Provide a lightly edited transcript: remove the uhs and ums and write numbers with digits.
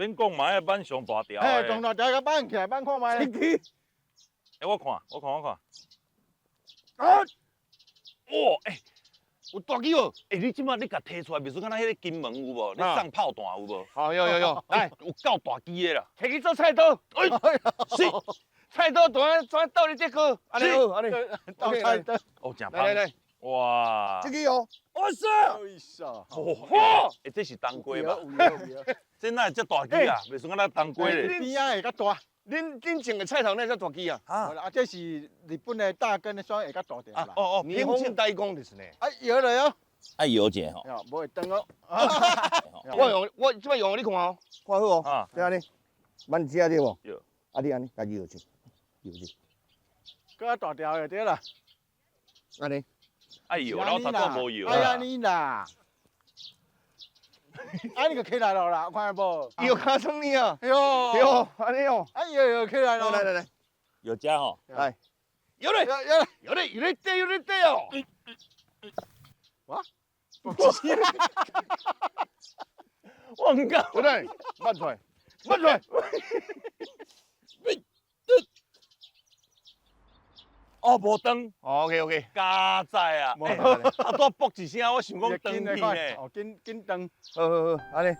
免講嘛，彼挽上大條嘿，的。上大條共挽起來，挽看覓。這支。欸，我看，我看，我看。啊！哇，欸，有大支無？欸，你這擺你共提出來，袂輸敢若彼个金門有無？你送炮彈有無？好，有有有，來，有夠大支的啦。提去做菜刀。欸，是。菜刀彈怎鬥你這個？按呢好，按呢。鬥菜刀。哦，誠來來來。哇！這支哦。哇塞！哇！欸，這是冬瓜吧？這哪會這大支啊？袂輸敢若冬瓜咧。邊仔會較大。恁種的菜頭哪會遮大支啊？啊，這是日本的大根的，所以會較大條啦。哦哦，日本大根ですね。啊，搖落哦。愛搖一下吼。無會斷哦。我用我這擺用予你看哦，看好哦。啊。這按呢，挽這對無？啊，你按呢，共搖者，搖者。閣較大條的對啦。按呢。愛搖，然後頭拄無搖。愛按呢啦。按呢就起來了啦，看見無？搖較爽呢啊！喲喲，按呢哦。啊，搖搖起來咯。來來來，搖遮吼。來。搖咧，搖咧，搖咧，搖咧，對，搖咧對哦。哇！我毋敢。對不對？慢出來，慢出來。哦，無斷。 OK OK。佳哉啊！啊，拄卜一聲，我想講斷去呢。哦，緊緊斷。好好好，按呢。